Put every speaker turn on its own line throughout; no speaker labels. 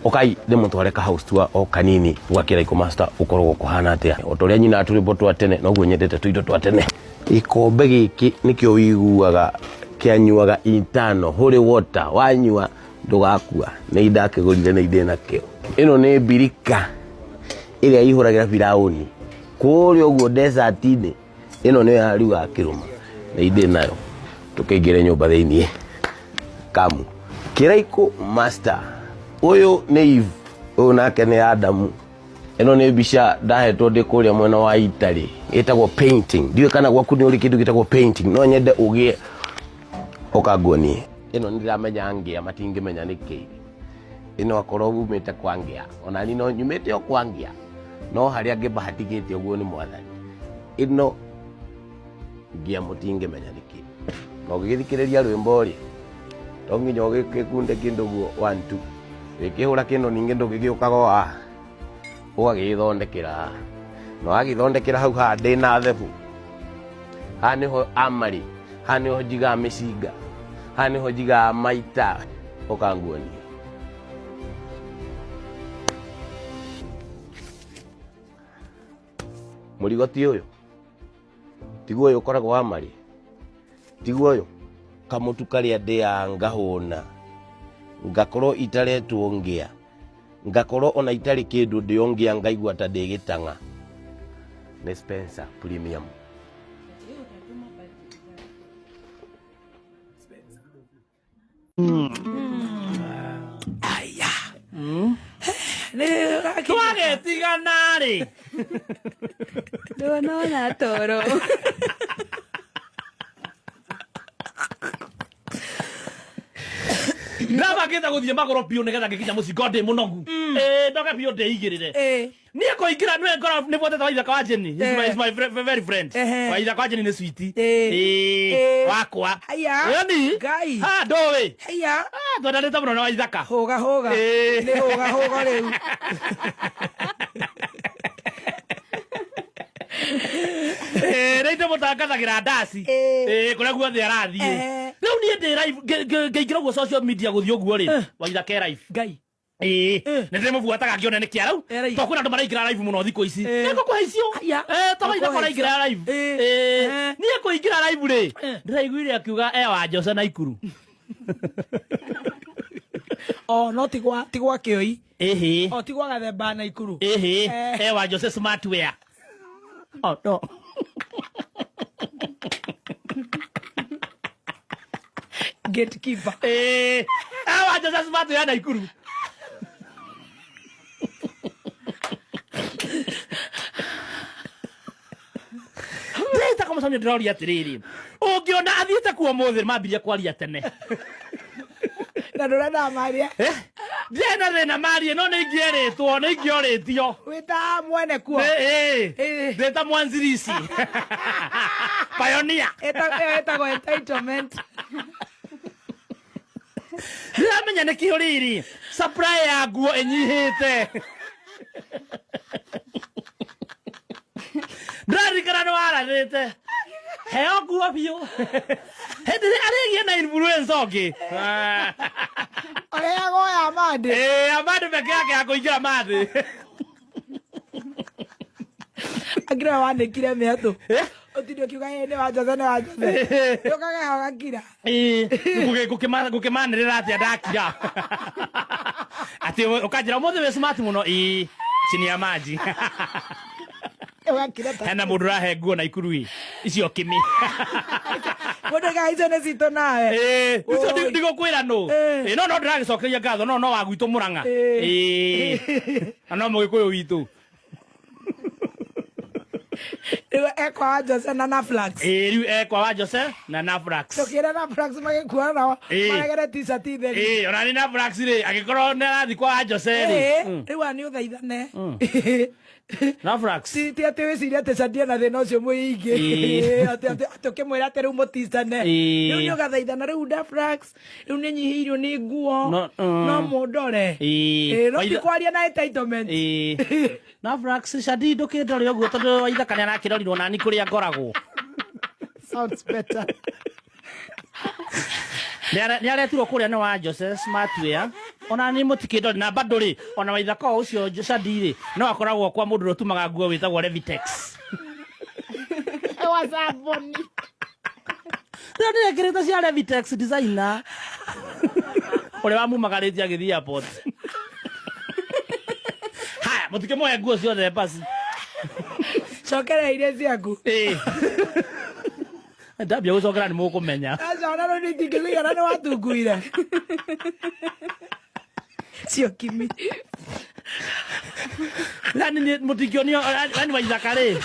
Ũkai ndĩmũtware ka house tour o kanini gwa Kĩraikũ Master ũkoragwo kũhana atĩa. O ta ũrĩa nyinaga tũrwĩmbo twa tene noguo nyendete tũindo twa tene. Gĩkombe gĩkĩ nĩkĩo wĩiguaga kĩanyuaga intano holy water wanyua ndũgakua. Nĩ ndakĩgũrire nĩ ndĩ nakĩo. Ĩno nĩ mbirika ĩrĩa ĩihũragĩra Firaũni kũrĩa ũguo desert-inĩ. Ĩno nĩyo yarugaga kĩrũma nĩ ndĩ nayo. Tũkĩingĩre nyũmba thĩiniĩ kamu. Kĩraikũ Master ũyũ nĩ Eve ũyũ nake nĩ Adamu. Ĩno nĩ mbica ndahetwo ndĩ kũrĩa mwena wa Italy ĩtagwo painting. Ndiũĩ kana gwaku nĩ ũrĩ kĩndũ gĩtagwo painting, no nyende ũgĩe ũka nguonie. Ĩno nĩ ndĩramenya ngĩa matingĩmenya nĩ kĩĩ. Ĩno akorwo umĩte kwa ngĩa, ona niĩ no nyumĩte o kwa ngĩa, no harĩa ngĩbahatikĩte ũguo nĩ mwathani. Ĩno ngĩa mũtingĩmenya nĩ kĩĩ. Na ũgĩgĩthikĩrĩria rwĩmbo rĩ, to nginya ũgĩkunde kĩndũ ũguo one two. Wĩkĩhũra kĩndũ ningĩ ndũgĩgĩũkaga o haha, ũgagĩthondekera haha. Na wagĩthondekera hau haha ndĩna thebu. Haha nĩho amarĩ, haha nĩho njigaga mĩcinga, haha nĩho njigaga maita. Ũka nguonie. Mũrigo ti ũyũ? Tiguo ũyũ ũkoragwo wa marĩ? Tiguo ũyũ? Kamũtu karĩa ndĩaga ngahũna, ngakorwo itaretwo ngĩa, ngakorwo ona itarĩ kĩndũ ndĩo ngĩa ngaigua ta ndĩ gĩtang'a. Nĩ Spencer Premium.
Aya.
Twagetigana rĩ.
Ndũnona toro.
Ndabangĩte gũthiĩ magũrũ biũ nĩgetha ngĩkinya mũciĩ ngorwo ndĩ mũnogu. Ĩĩ ndoke biũ ndĩigĩrĩre. Niĩ kũingĩra nĩwe ngorwo nĩ buatĩte Waithaka wa Jenny. He's my, he's my very friend. Waithaka wa Jenny nĩ sweet. Ĩĩ wakwa.
Haya.
Ĩni.
Ngai.
Ha ndũĩ.
Haya.
Ah, twendanĩte mũno na Waithaka.
Hũga hũga.
Ĩĩ.
Nĩ hũga hũga rĩu.
Ĩĩ rĩu ndĩmũtangathagĩra ndaci.
Ĩĩ.
Ĩĩ kũrĩa guothe arathiĩ.
Ehe.
Rĩu niĩ ndĩ live ngĩingĩra ũguo social media gũthiĩ ũguo rĩ. Waithaka e live.
Ngai.
Ĩĩ nĩ ndĩmũbuataga ngĩone nĩ kĩarau
Eh, live.
to kwĩna andũ maraingĩra live mũno thikũ ici
Eh.
nĩ ngũkũhe icio
Aya.
Eh, to waitha
Ngũkũhe
maraingĩra live
Eh.
Ĩĩ.
Eh.
niĩ kũingĩra live rĩ
Eh.
ndĩraiguire akiuga e wa Jose na Ikuru
O no ti gwa ti gwa kĩoi.
ĩhĩ
O ti gwa gathemba na ikuru.
ĩhĩ
Eh.
e wa Jose smartwear oh no
Gatekeeper.
Ĩĩ, e wa Jose smartwear na Ikuru ndĩta kũmũcamia ndĩroria atĩrĩrĩ ũngĩona athiĩte kuo mũthĩ mambirie kwaria tene
Na ndũrenda maria.
Eh? Ndiarĩ na thĩna marie no nĩ ingĩerĩtwo nĩ ingĩorĩtio
Wĩta mwene kuo.
Ĩ, ndĩ ta mwanzirici pioneer
Ĩyo ĩtagwo entitlement.
Ndiramenya nĩkĩo rĩrĩ supply ya nguo ĩnyihĩte ndĩraririkana nĩ warathĩte heo nguo biũ hĩndĩ ĩrĩa arĩgie na influence ũngĩ
Ũrĩagwo ya mandĩ.
Ĩĩ, amandĩ peke yake ya kũingĩra mandĩ
Akira wanĩkire mĩatũ. Ũtinde ũkiuga ĩ nĩ wa Jose nĩ wa Jose. Ũkageha ũgakira.
Ĩĩ, ngũkĩmanĩrĩra atĩa ndakira atĩ ũkanjĩra ũmũthĩ wĩ smart mũno ĩĩ chini ya maji
Ũgakira ta.
Hena mũndũ ũrahe nguo na ikuru ĩ icio kĩmĩ
Mũndũ oigaga icio nĩ citũ nawe.
Ĩĩ, icio
Oi.
ndigũkwĩra nũ
Ĩĩ.
Ĩĩ, no no ndĩragĩcokeria ngatho no no wa gwitũ Mũrang'a
Ĩĩ.
Ĩĩ, na no mũgĩkũyũ witũ
Rĩu ekwa wa Jose na Naflax.
Ĩĩ, rĩu ekwa wa Jose na Naflax.
Tũkĩra Naflax magĩkuana nao
Ĩĩ.
maregere t-shirt theri.
Ĩĩ, ona nĩ Naflax rĩ angĩkorwo nĩ arathiĩ kwa wa Jose rĩ
Ĩĩ, rĩu aya nĩ ũthaithane.
Naflax.
Ti atĩ wĩcirie atĩ Shadia na thĩna ũcio mũingĩ.
Ĩĩ.
Atĩ ũkĩmwĩra atĩ rĩu mũticane.
Ĩĩ.
Rĩu nĩ ũgathaithana rĩu Naflax rĩu nĩ nyihĩirio nĩ nguo
No, mm.
no mũndore.
Ĩĩ.
Ĩĩ, no ti
Waitha-
kwaria na entitlement.
Ĩĩ. Naflax Shadi ndũkĩndore ũguo tondũ Waithaka nĩ arakĩrorirwo nani kũrĩa ngoragwo.
Sounds better.
Nĩ aretirwo kũrĩa nĩ wa Jose Smartwear. Ona nĩ mũtikĩndori na bado rĩ, ona waithaka o ũcio Shadi rĩ, no akoragwo kwa mũndũ ũrĩa ũtumaga nguo wĩtagwo Levitex.
Wa saboni.
Rĩo ndĩrekĩrĩte cia Levitex designer. Ũrĩa wamumagarĩtie agĩthiĩ airport. Haya, mũtikĩmoe nguo ciothe basi.
Cokera iria ciaku.
Ĩĩ. Ndambia gũcokera nĩ mũkũmenya.
Aca ona rĩu nĩingĩkũigana nĩ watunguire. Cio kimi.
Yani nĩ mũtingĩonio yani waithaka rĩ.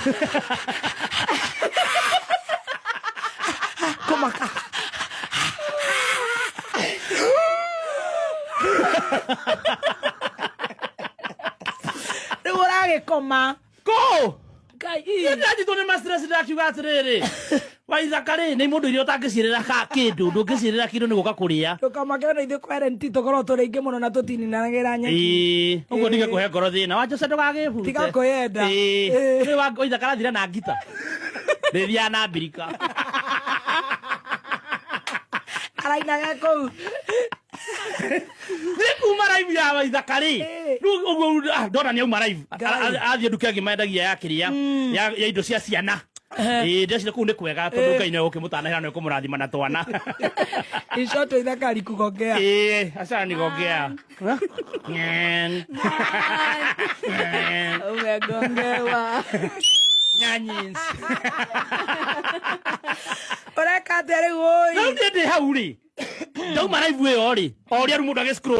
Kũmaka. Rĩu ũragĩkoma.
Kũ?
Ngai.
Ndanyitwo nĩ ma-stress ndakiuga atĩrĩrĩ. Waithaka rĩ, nĩ mũndũ iria ũtangĩciĩrĩra ka kĩndũ, ndũngĩciĩrĩra kĩndũ nĩ gũka kũrĩa.
Ndũkamake ona ithuĩ kwerenti tũkorwo tũrĩ aingĩ mũno na tũtininanagĩra nyeki.
Ĩĩ, ũguo ndige kũhe ngoro thĩna. Wa Jose ndũgagĩbute.
Tiga kwĩyenda.
Ĩĩ.
Ĩĩ.
Rĩu waithaka arathire na ngita. Rĩthiaga na mbirika.
Arainaga kũu.
Nĩ kuma live ya waithaka rĩ.
Ĩĩ.
Rĩu ũguo ndona nĩ auma live.
Ngai.
Athiĩ nduka ĩngĩ mendagia ya kĩrĩa ya indo cia ciana. Ĩĩ, ndeciria kũu nĩ kwega tondũ Ngai nĩ egũkĩmũtanahĩra na ekũmũrathima na twana.
In short waithaka alikugongea.
Ĩĩ, aca nigongea. Nyen. Nyen.
Umegongewa.
Nyanyins.
Ũreka atĩa rĩu ũi?
Rĩu niĩ ndĩ hau rĩ. Ndauma live ĩyo rĩ. O ũrĩa rĩu mũndũ agĩ scroll.